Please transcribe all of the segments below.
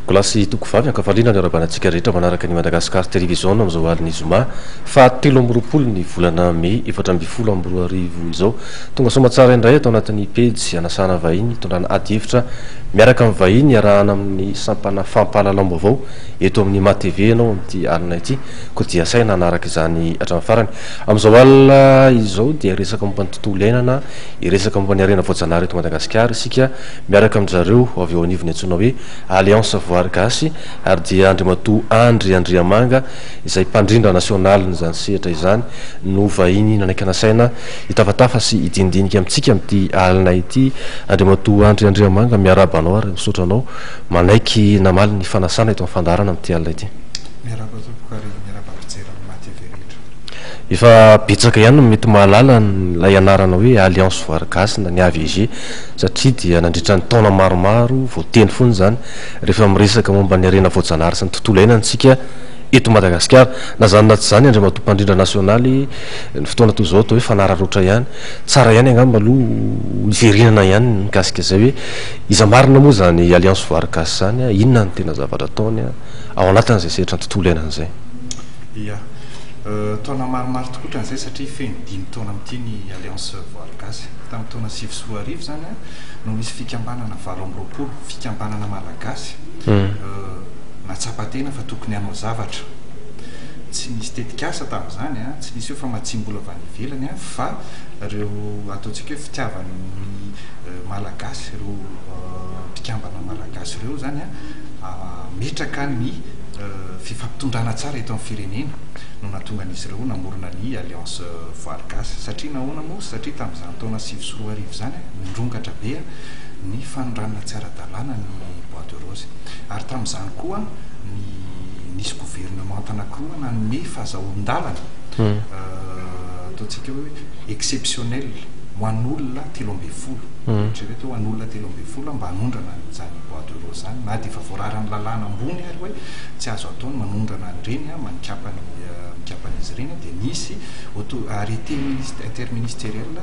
Tompokolahy sy tompokovavy, ankafaliana ny arabana antsika rehetra manaraka ny Madagascar Télévision amin'izao alin'ny zoma faha 23 ny volana mey 2014 izao. Tonga soamatsara indray ato anatin'ny pejy anasana vahiny hitondrana adihevitra miaraka amin'ny vahiny iarahana amin'ny sampana fampahalalam-baovao eto amin'ny MATV ianao amin'ity alina ity koa dia asaina hanaraka izany hatramin'ny farany. Amin'izao alina izao dia hiresaka momba ny tontolo iainana, hiresaka momba ny harena voajanahary eto Madagasikara isika miaraka amin-dry zareo avy eo anivon'ny antsoina hoe Alliance Voary Gasy ary dia Andriamatoa Andry Andriamanga izay mpandrindra nasionalin'izany sehatra izany no vahiny nanaiky nasaina hitafatafa sy hidinidinika amintsika amin'ity alina ity. Andriamatoa Andry Andriamanga, miarahaba anao ary misaotra anao manaiky namaly ny fanasana eto amin'ny fandaharana amin'ity alina ity. Miarahaba tompoko ary miarahaba mpijery amin'ny maha TV rehetra. Efa betsaka ihany no mety mahalala ilay anarana hoe Alliance Voary Gasy na ny AVG satria dia nandritra ny taona maromaro voateny foana izany rehefa miresaka momba ny harena voajanahary sy ny tontolo iainana isika eto Madagasikara. Na izany na tsy izany Andriamatoa Mpandrindra Nasionaly, ny fotoana toy izao atao hoe fanararaotra ihany. Tsara ihany angamba aloha hiverenana ihany ny mikasika izay hoe iza marina moa izany Alliance Voary Gasy izany, inona no tena zavatra ataony ao anatin'izay sehatra ny tontolo iainana izay? Ia. Taona maromaro tokoa ohatran'izay satria feno dimy taona amin'ity ny Alliance Voary Gasy. Tamin'ny taona 2009 izany no nisy fikambanana 28, fikambanana malagasy, nahatsapa tena fa tokony hanao zavatra. Tsy nisy tetikasa tamin'izany, tsy nisy hoe famatsiam-bola avy any ivelany fa ireo ataontsika hoe fitiavan'ny Malagasy, ireo mpikambana malagasy ireo izany hametraka ny fifampitondrana tsara eto amin'ny firenena no nahatonga an'izy ireo namorona ny Alliance Voary Gasy. Satria nahoana moa? Satria tamin'izany taona 2009 izany nirongatra be ny fanondranana tsy ara-dalàna ny bois de rose. Ary tamin'izany koa ny nisy governemanta anankiroa nanome fahazahoan-dalana ataontsika hoe exceptionnel ho an'olona 13. Eritrereto hoe ho an'olona 13 mba hanondrana an'izany bois de rose izany na dia efa voararan'ny lalàna ambony ary hoe tsy azo atao ny manondrana an'ireny, manikapa ny mikapa an'izy ireny dia nisy auto arrêté interministériel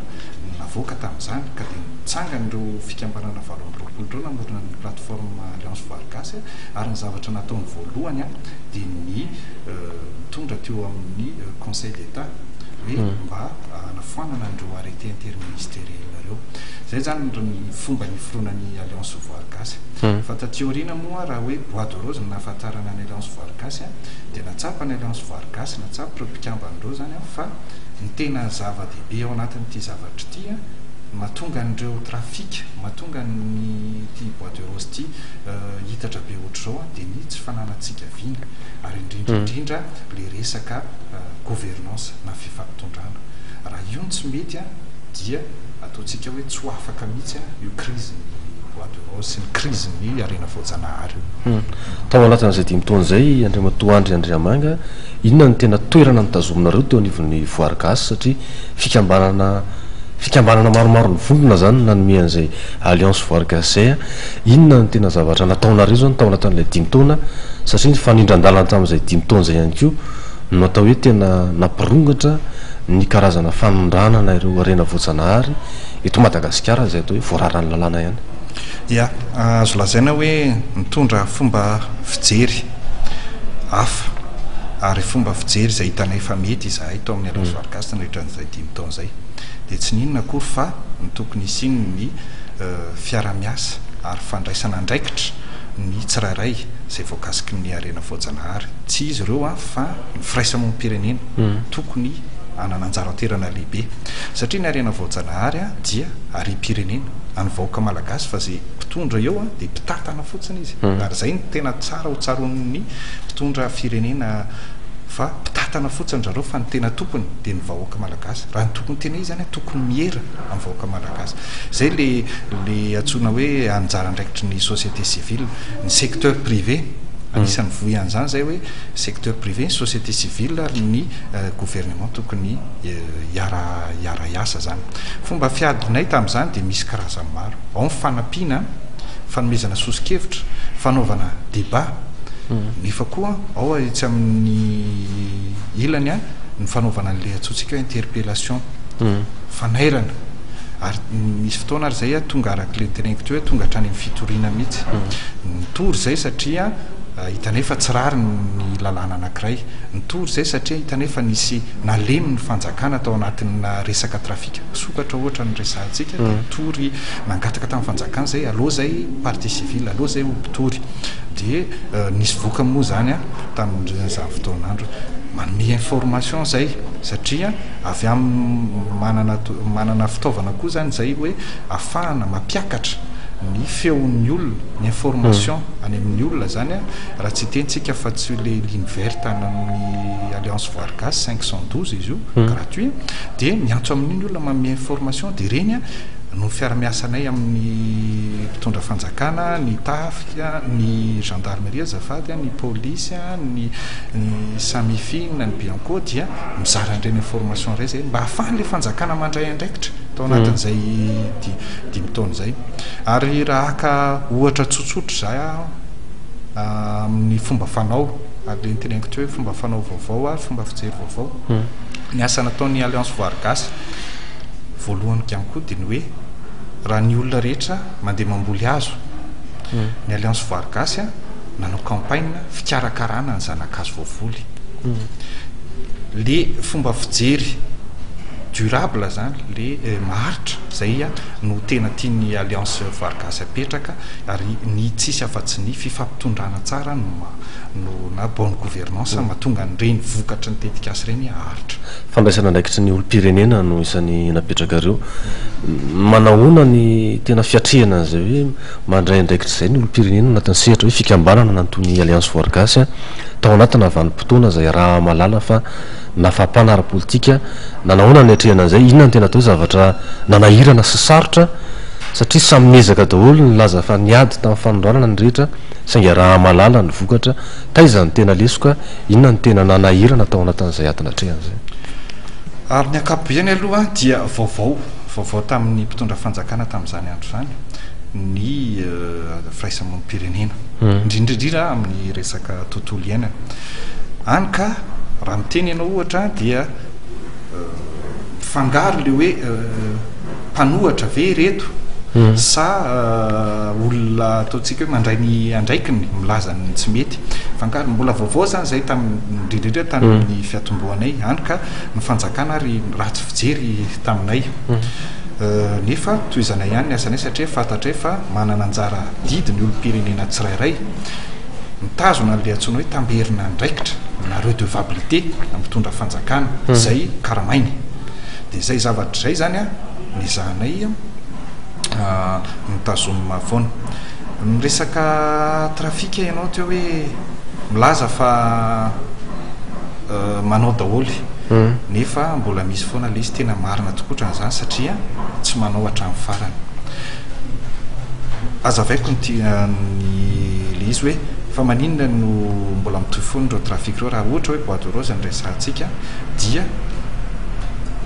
navoaka tamin'izany ka dia nitsangana ireo fikambanana 28 ireo namorona ny plateforme Alliance Voary Gasy ary ny zavatra nataony voalohany dia ny nitondra teo amin'ny Conseil d'Etat hoe mba hanafoanana an'ireo arrêté interministériel ireo. Izay izany ny fomba niforonan'ny Alliance Voary Gasy. Fa taty aoriana moa raha hoe bois de rose no nahafantarana ny Alliance Voary Gasy dia nahatsapa ny Alliance Voary Gasy, nahatsapa ireo mpikambana ireo izany fa ny tena zava-dehibe ao anatin'ity zavatra ity, mahatonga an'ireo trafic, mahatonga ny ity bois de rose ity hitatra be ohatr'izao dia ny tsy fananantsika vina ary indrindra indrindra le resaka gouvernance na fifampitondrana. Raha io no tsy mety dia ataontsika hoe tsy ho afaka mihitsy io crise ny bois de rose sy ny crise ny harena voajanahary io. Tao anatin'izay dimy taona izay Andriamatoa Andry Andriamanga, inona no tena toerana notazominareo teo anivon'ny Voary Gasy satria fikambanana fikambanana maromaro nivondrona izany no nanome an'izay Alliance Voary Gasy izay. Inona no tena zavatra nataonareo izany tao anatin'ilay dimy taona satria ny fanindran-dalana tamin'izay dimy taona izay ihany koa no atao hoe tena nampirongatra ny karazana fanondranana ireo harena voajanahary eto Madagasikara izay atao hoe voararan'ny lalàna ihany. Ya, azo lazaina hoe nitondra fomba fijery hafa ary fomba fijery izay hitanay fa mety izahay tao amin'ny Alliance Voary Gasy nandritra an'izay dimy taona izay. Dia tsy n'inona akory fa ny tokony hisian'ny fiarahamiasa ary fandraisana andraikitra ny tsirairay izay voakasiky ny harena voajanahary. Tsy izy ireo fa ny firaisamonim-pirenena tokony hanana anjara toerana lehibe satria ny harena voajanahary dia harem-pirenena an'ny vahoaka malagasy fa izay mpitondra eo dia mpitantana fotsiny izy ary izay no tena tsara ho tsaroan'ny mpitondra firenena fa mpitantana fotsiny zareo fa ny tena tompony dia ny vahoaka malagasy. Raha ny tokony tena izy izany tokony miera amin'ny vahoaka malagasy. Izay le le antsoina hoe anjara andraikitry ny société civile, ny secteur privé anisan'ny vohy an'izany izay hoe secteur privé, ny société civile ary ny gouvernement tokony hiara hiara hiasa izany. Fomba fiadinay tamin'izany dia misy karazany maro. Ao ny fanampiana, fanomezana soso-kevitra, fanaovana débat, nefa koa ao etsy amin'ny ilany ny fanaovana an'ilay antsointsika hoe interpellation, fanairana. Ary nisy fotoana ary izay tonga araka ilay noteneniko teo hoe tonga hatrany amin'ny fitoriana mihitsy. Nitory izay satria hitanay fa tsy rariny ny lalàna anankiray. Nitory izay satria hitanay fa nisy nalemy ny fanjakana tao anatina resaka trafika sokatra ohatra no resahantsika dia nitory nangataka tamin'ny fanjakana izay aleo izay partie civile, aleo izay ho mpitory. Dia nisy vokany moa izany tamin'izany fotoan'andro. Manome information izay satria avy amin'ny manana manana fitaovana koa izany izay hoe afahana mampiakatra ny feon'ny olona, ny information any amin'ny olona izany raha tsy hiteny tsika fa tsy le ligne verte any amin'ny Alliance Voary Gasy 512 izy io, gratuit, dia miantso amin'iny ny olona manome information dia ireny no fiara-miasanay amin'ny mpitondra fanjakana, ny tafika, ny gendarmerie azafady, ny polisy, ny Samifin, ny Bianco dia mizara an'ireny information ireny izay mba ahafahan'ilay fanjakana mandray andraikitra tao anatin'izay dimy taona izay. Ary raha haka ohatra tsotsotra izay aho amin'ny fomba fanao, ary ilay noteneniko teo hoe fomba fanao vaovao ary fomba fijery vaovao, ny asa nataon'ny Alliance Voary Gasy voalohany ihany koa dia ny hoe raha ny olona rehetra mandeha mamboly hazo, ny Alliance Voary Gasy nanao campagne fikarakarana ny zana-kazo voavoly. Le fomba fijery durable zany, le maharitra, zay no tena tian'ny Alliance Voary Gasy apetraka ary ny tsisy afa-tsy ny fifampitondrana tsara no no na bonne gouvernance mahatonga an'ireny vokatry ny tetikasa ireny haharitra. Fandraisana andraikitry ny olom-pirenena no isan'ny napetrakareo. Manahoana ny tena fiatrehana an'izay hoe mandray andraikitra izay ny olom-pirenena anatin'ny sehatra hoe fikambanana na toy ny Alliance Voary Gasy tao anatina vanim-potoana izay iaraha-mahalala fa nafampana ara-politika, nanahoana ny niatrehana an'izay, inona no tena atao hoe zavatra nanahirana sy sarotra satria samy niezaka daholo nilaza fa niady tamin'ny fanondranana ny rehetra saingy iaraha-mahalala ny vokatra, taiza no tena lesoka, inona no tena nanahirana tao anatin'izay ady natrehana izay? Ary ny ankapobeny aloha dia vaovao, vaovao tamin'ny mpitondra fanjakana tamin'izany andro izany ny firaisamonim-pirenena, indrindra indrindra amin'ny resaka tontolo iainana. Hany ka raha miteny ianao ohatra dia mifangaro ilay hoe mpanohatra ve ireto sa olona ataontsika hoe mandray ny andraikiny milaza ny tsy mety. Mifangaro, mbola vaovao izany izay tamin'ny, indrindra indrindra tamin'ny fiatombohanay, hany ka ny fanjakana ary ratsy fijery taminay. Nefa tohizanay ihany ny asanay satria fantatray fa manana anjara adidy ny olom-pirenena tsirairay mitazona an'ilay antsoina hoe tamberina andraikitra na redevabilité amin'ny mpitondra fanjakana izay karamainy. Dia izay zavatra izay izany nezahanay notazomina foana. Miresaka trafika ianao teo hoe milaza fa manao daholo nefa mbola misy foana ilay izy, tena marina tokoa ohatran'izany satria tsy manao hatramin'ny farany. Azavaiko ny ny ilay izy hoe fa maninona no mbola mitohy foana ireo trafic ireo raha ohatra hoe bois de rose no resahantsika dia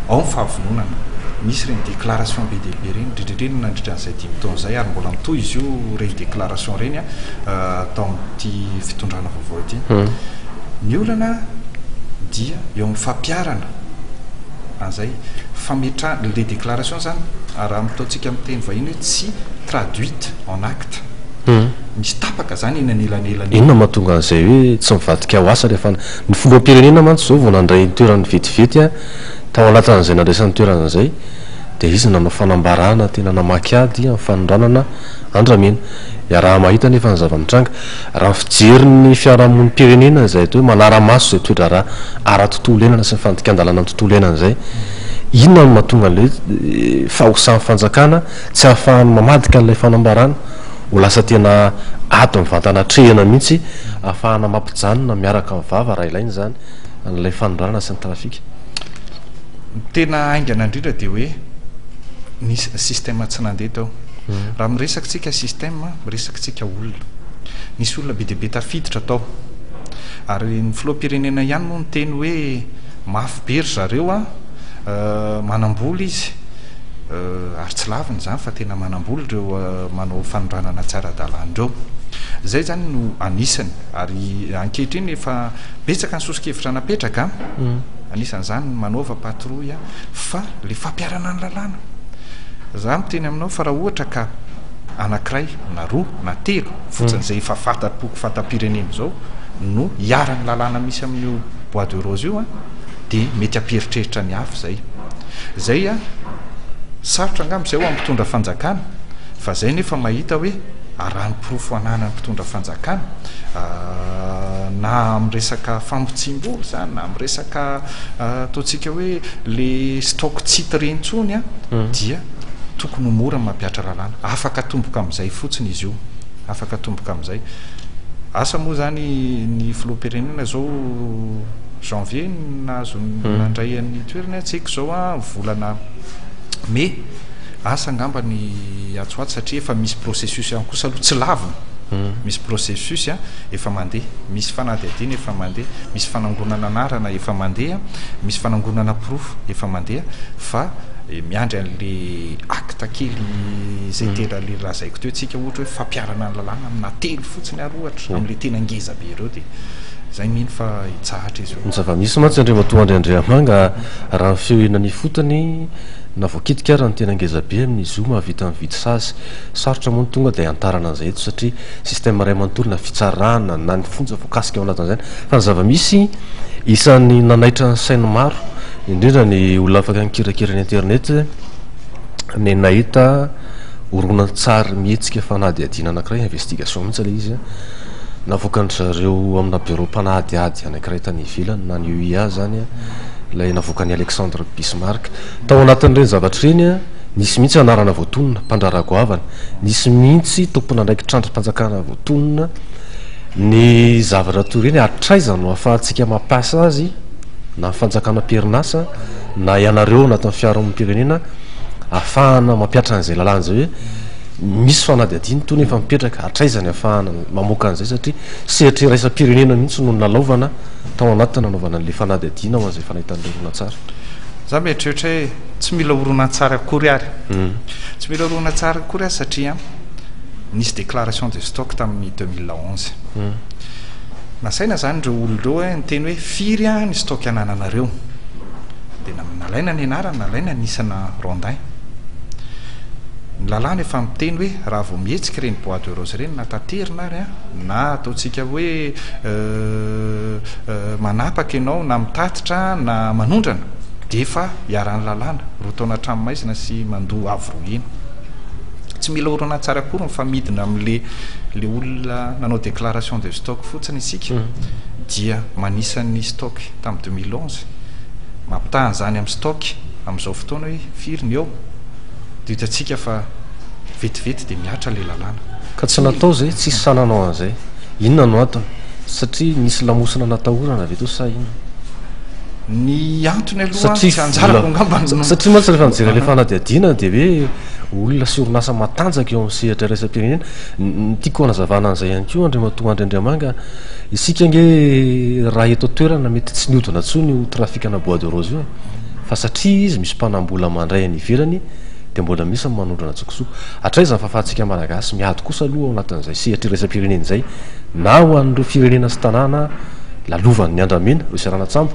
ao ny fahavononana, misy ireny déclaration be dia be ireny indrindra indrindra nandritra an'izay dimy taona izay ary mbola mitohy izy io ireny déclaration ireny atao amin'ity fitondrana vaovao ity. Ny olana dia eo amin'ny fampiharana an'izay fametrahana ilay déclaration izany raha ataontsika amin'ny teny vahiny hoe tsy traduite en acte. Misy tapaka izany eny anelanelany eny. Inona no mahatonga an'izay hoe tsy mivadika ho asa rehefa ny filoham-pirenena mantsy izao vao nandray ny toerany vetivety tao anatin'izay nandraisany toerana izay dia izy nanao fanambarana tena namaky ady amin'ny fanondranana andramena. Iaraha-mahita anefa ny zava-mitranga. Raha ny fijerin'ny fiarahamonim-pirenena izay atao hoe manara-maso izay toe-draharaha ara-tontolo iainana sy ny fandikan-dalàna ny tontolo iainana izay, inona no mahatonga an'ilay hoe fahosan'ny fanjakana tsy ahafahany mamadika an'ilay fanambarana ho lasa tena ady mivantana atrehina mihitsy ahafahana mampijanona miaraka amin'ny vava raha ilaina izany an'ilay fanondranana sy ny trafika? Ny tena haingana indrindra dia hoe nisy système tsy nandeha tao. Raha miresaka tsika système, miresaka tsika olona. Nisy olona be dia be tafiditra tao. Ary ny filoham-pirenena ihany moa niteny hoe mafy be ry zareo an, manam-bola izy, ary tsy lavina izany fa tena manam-bola ireo manao fanondranana tsy ara-dalàna ireo. Izay izany no anisany. Ary ankehitriny efa betsaka ny soso-kevitra napetraka an, anisan'izany ny manaova patrouille fa ilay fampiharana ny lalàna. Za miteny aminao fa raha ohatra ka anankiray na roa na telo fotsiny izay efa fanta-poko fanta-pirenena izao no iharan'ny lalàna misy amin'io bois de rose io an, dia mety hampieritreritra ny hafa izay. Izay an, sarotra angamba izay ho an'ny mpitondra fanjakana, fa izay nefa mahita hoe arahan'ny porofo ananan'ny mpitondra fanjakana, na amin'ny resaka famotsiam-bola izany, na amin'ny resaka ataontsika hoe le stock tsy hita ireny intsony an, dia tokony ho mora ny mampihatra lalàna. Afaka atomboka amin'izay fotsiny izy io. Afaka atomboka amin'izay. Asa moa izany ny filoham-pirenena izao janvier no nahazo nandray an'ny toerany, tsy haiko izao an, volana mey, asa angamba ny atsy ho atsy satria efa misy processus ihany kosa aloha tsy lavina, misy processus efa mandeha, misy fanadihadiana efa mandeha, misy fanangonana anarana efa mandeha, misy fanangonana porofo efa mandeha fa miandry an'le acte kely izay tena le lazaiko teo tsika ohatra hoe fampiharana ny lalàna amina telo fotsiny ary ohatra amin'le tena ngeza be ireo dia zay mino fa hitsahatra izy io. Ny zava-misy mantsy Andriamatoa Andry Andriamanga raha ny feo eny an'ifotony na voakitika ary ny tena ngeza be amin'ny zo mahavita mividy sazy. Sarotra moa ny tonga dia hantarana an'izay eto satria système iray manontolo na fitsarana na ny fonja voakasika ao anatin'izany fa ny zava-misy isan'ny nanaitra ny sain'ny maro indrindra ny olona afaka nikirakira ny internet ny nahita horonantsary mihetsika fanadihadiana anankiray, investigation mihitsy ilay izy, navoakan-dry zareo amina bureau mpanadihady anankiray tany ivelany na ny UIA izany, ilay navoakan'i Alexandre Bismarck. Tao anatin'ireny zavatra ireny, nisy mihitsy anarana voatonona, mpandraharaha goavana, nisy mihitsy tompon'andraikitr'andrim-panjakana voatonona, ny zavatra toy ireny hatraiza no ahafahantsika mampiasa azy na ny fanjakana am-perinasa na ianareo anatin'ny fiarahamonim-pirenena ahafahana mampihatra an'izay lalàna izay hoe misy fanadihadiana itony efa mipetraka hatraiza ny ahafahana mamoaka an'izay satria sehatra iraisam-pirenena mihitsy no nalaovana tao anatin'ny nanaovana an'ilay fanadihadiana ho an'izay efa nahitan'ilay horonantsary. Za mieritreritra hoe tsy mila horonantsary akory ary. Tsy mila horonantsary akory aho satria nisy déclaration de stock tamin'ny 2011. Nasaina izany ireo olona ireo hoe niteny hoe firy ny stock anananareo. Dia nalaina ny anarany, nalaina ny isana rondin. Ny lalàna efa miteny hoe raha vao mihetsika ireny bois de rose ireny na taterina ary na ataontsika hoe manapaka ianao na mitatitra na manondrana dia efa iharan'ny lalàna, roa taona an-tranomaizina sy mandoa avo roa heny. Tsy mila horonantsary akory ny fa midina amin'le le olona nanao déclaration de stock fotsiny isika dia manisa ny stock tamin'ny 2011, mampitaha an'izany amin'ny stock amin'izao fotoana hoe firy ny eo dia hitantsika fa vetivety dia mihatra ilay lalàna. Ka tsy natao izay, tsisy sahy nanao an'izay. Inona no antony? Satria nisy lamosina natahorana ve teo sa inona? Ny antony aloha tsy anjarako angamba no. Satria mantsy rehefa nijery an'ilay fanadihadiana dia hoe olona sy orinasa matanjaka eo amin'ny sehatra iraisam-pirenena. Ny tiako hanazavana an'izay ihany koa Andriamatoa Andry Andriamanga, isika ange raha eto an-toerana mety tsy nihodina intsony io trafikana bois de rose io e, fa satria izy misy mpanam-bola mandray any ivelany dia mbola misy ny manondrana an-tsokosoko. Hatraiza ny fahafahantsika Malagasy miady kosa aloha ao anatin'izay sehatra iraisam-pirenena izay na ho an'ireo firenena sy tanàna lalovan'ny andramena, ireo seranan-tsambo,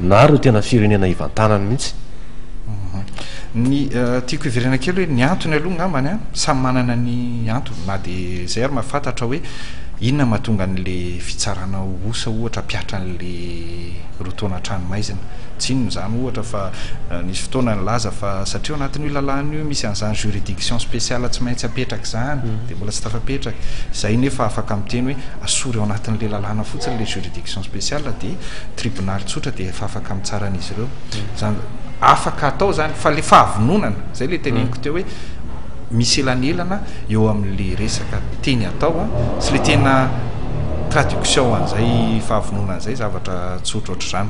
na ireo tena firenena ivantanany mihitsy. Ny tiako hiverena kely hoe ny antony aloha angambany an, samy manana ny antony na dia izay ary mahafantatra hoe inona mahatonga an'le fitsarana osa ohatra hampiatra an'le roa taona an-tranomaizina. Tsy inona izany ohatra fa nisy fotoana nilaza fa satria ao anatin'io lalàna io misy an'izany juridiction spéciale tsy maintsy apetraka izany dia mbola tsy tafapetraka. Izay nefa afaka miteny hoe asory ao anatin'le lalàna fotsiny le juridiction spéciale dia tribonaly tsotra dia efa afaka mitsara an'izy ireo. Izany afaka atao izany fa le fahavononana, izay le teneniko teo hoe misy elanelana eo amin'le resaka teny atao sy le tena traduction an'izay fahavononana izay, zavatra tsotra ohatr'izany.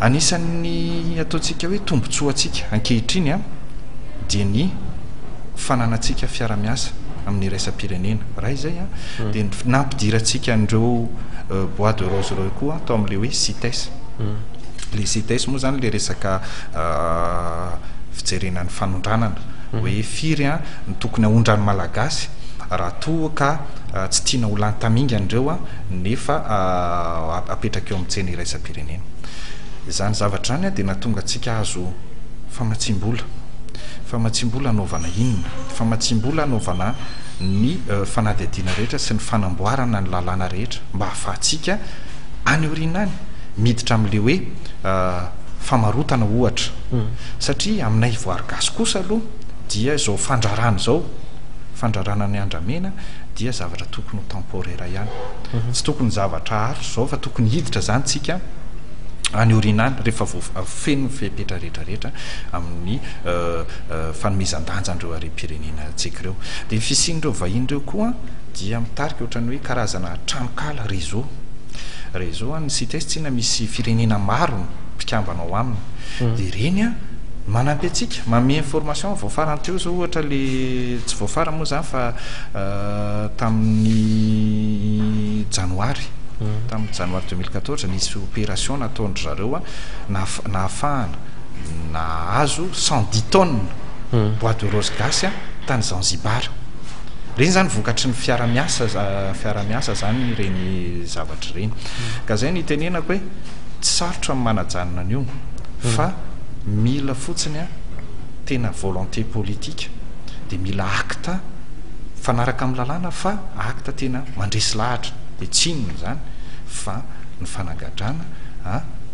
Anisan'ny ataontsika hoe tombontsoantsika ankehitriny dia ny fananantsika fiara-miasa amin'ny iraisam-pirenena. Raha izay dia nampidirantsika an'ireo bois de rose ireo koa tao amin'ilay hoe CITES. Ilay CITES moa izany ilay resaka fijerena ny fanondranana hoe firy no tokony haondran'ny Malagasy raha toa ka tsy tiana ho lany tamingana ireo nefa apetraka eo amin'ny tsena iraisam-pirenena. Izany zavatra izany dia nahatonga antsika hahazo famatsiam-bola. Famatsiam-bola hanaovana inona? Famatsiam-bola hanaovana ny fanadihadiana rehetra sy ny fanamboarana ny lalàna rehetra mba hahafahantsika any aoriana any miditra amin'ilay hoe famarotana ohatra. Satria aminay Ivoary Gasy kosa aloha dia izao fandrarana izao, fandrarana ny andramena dia zavatra tokony ho temporaire ihany. Tsy tokony zavatra haharitra izao fa tokony hiditra izany tsika any aoriana any rehefa voafeno ny fepetra rehetra rehetra amin'ny fanomezan-danja an'ireo harem-pirenena antsika ireo. Dia ny fisian'ireo vahiny ireo koa dia mitarika ohatran'ny hoe karazana tranonkala, réseau. Réseau ny CITES tsinona misy firenena maro mpikambana ao aminy. Dia ireny an, manampy antsika, manome information, vao farany teo izao ohatra le, tsy vao farany moa izany fa tamin'ny janoary, tamin'ny janoary 2014 nisy opération nataon-dry zareo nahafahana nahazo 110 tonnes bois de rose gasy tany Zanzibar. Ireny izany vokatry ny fiara-miasa, fiara-miasa izany ireny zavatra ireny. Ka izay no itenenako hoe tsy sarotra ny manajanona an'io fa mila fotsiny tena volonté politique dia mila acte mifanaraka amin'ny lalàna fa acte tena mandresy lahatra dia tsy inona izany fa ny fanagadrana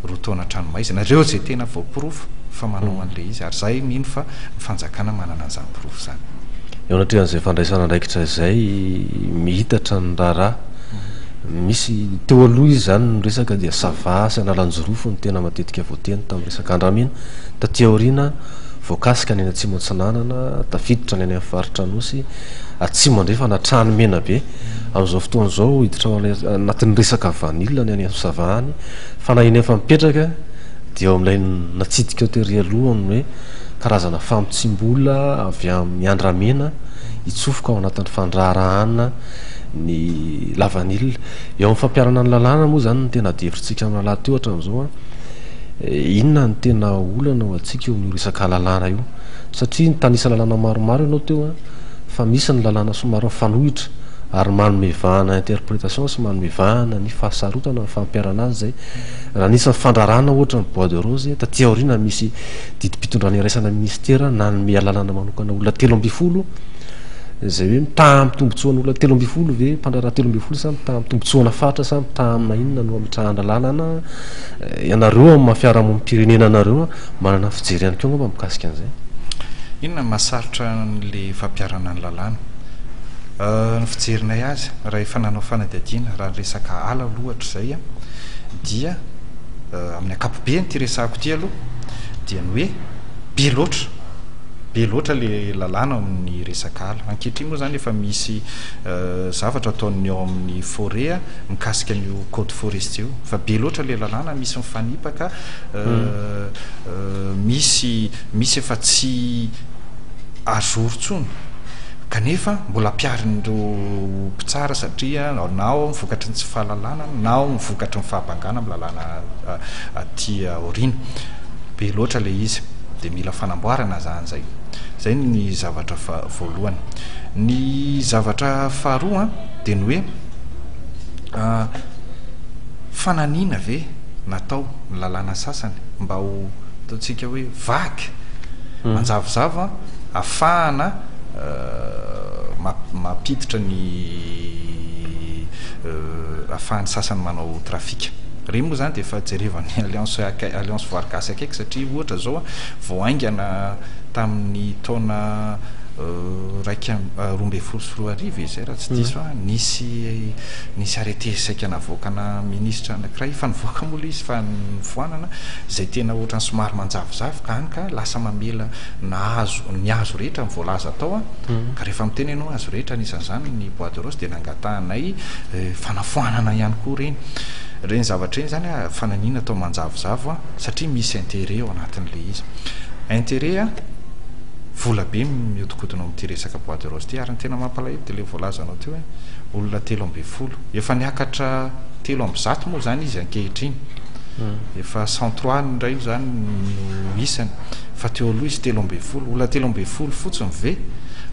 roa taona an-tranomaizina ireo izay tena voaporofo fa manao an'ilay izy ary izahay mino fa ny fanjakana manana an'izany porofo izany. Eo anatrehan'izay fandraisana andraikitra izay, mihitatra ny raharaha. Misy, teo aloha izy izany ny resaka dia Sava sy Analanjirofo no tena matetika voateny tamin'ny resaka andramena. Taty aoriana, voakasika ny any Atsimo Atsinanana, tafiditra ny any amin'ny faritra Anosy, Atsimo Andrefana hatrany Menabe. Amin'izao fotoana izao, hiditra ao anatin'ny resaka vanille ny any Sava any. Fa na iny efa mipetraka dia eo amin'ilay natsidika eo tery aloha ny hoe karazana famotsiam-bola avy amin'ny andramena hitsofoka ao anatin'ny fandraharahana ny lavanila. Eo amin'ny fampiharana ny lalàna moa izany no tena adihevitrintsika amin'ny rahalahy teo hatramin'izao an, inona no tena olana ho antsika eo amin'io resaka lalàna io? Satria nitanisa lalàna maromaro ianao teo an, fa misy ny lalàna somary mifanohitra ary manome vahana interprétation sy manome vahana ny fahasarotana ny fampiharana azy izay. Raha nisy ny fandrarana ohatra ny bois de rose, taty aoriana misy didim-pitondrana iraisana ministera nanome alalana manokana olona 13, izay hoe mitaha amin'ny tombontsoan'olona 13 ve, mpandraharaha 13 sa mitaha amin'ny tombontsoana faritra sa mitaha amina inona no ametrahana lalana, ianareo amin'ny maha fiarahamonim-pirenena anareo manana fijery ihany koa angamba mikasika an'izay. Inona no mahasarotra an'ilay fampiharana ny lalàna? Ny fijerinay azy, raha efa nanao fanadihadiana, raha ny resaka ala aloha hatrizay dia amin'ny ankapobeny ity resahako ity aloha dia ny hoe be loatra, be loatra ilay lalàna ao amin'ny resaka ala. Ankehitriny moa izany efa misy zavatra ataon'ny ao amin'ny forêt mikasika an'io code forestier io, fa be loatra ilay lalàna, misy mifanipaka, misy misy efa tsy à jour intsony kanefa mbola ampiharin'ireo mpitsara satria na ao ny vokatry ny tsy fahalalana na ao ny vokatry ny fahabangana amin'ny lalàna aty aoriana. Be loatra ilay izy dia mila fanamboarana izany izay. Izay ny zavatra voalohany. Ny zavatra faharoa dia ny hoe fananiana ve natao ny lalàna sasany mba ho ataontsika hoe vague, manjavozavo ahafahana mampiditra ny ahafahan'ny sasany manao trafic. Ireny moa izany dia efa jerevan'ny Alliance Alliance Voary Gasy akaiky satria ohatra izao vao haingana tamin'ny taona 2021 e, izay raha tsy diso aho, nisy nisy arrêté saika navoakana minisitra anankiray, efa nivoaka moa ilay izy fa nofoanana, izay tena ohatran'ny somary manjavozavo ka hany ka lasa mamela nahazo ny hazo rehetra ny voalaza tao an, ka rehefa miteny ianao hazo rehetra anisan'izany ny bois de rose dia nangatahanay fanafoanana ihany koa ireny. Ireny zavatra ireny izany an, fananiana atao manjavozavo an, satria misy intérêt ao anatin'ilay izy. Intérêt an, vola be mihodinkodina ao amin'ity resaka bois de rose ity ary ny tena mampalahelo dia ilay voalazanao teo hoe olona 13, efa niakatra 103 moa izany izy ankehitriny, efa 103 indray izany no isany fa teo aloha izy 13, olona 13 fotsiny ve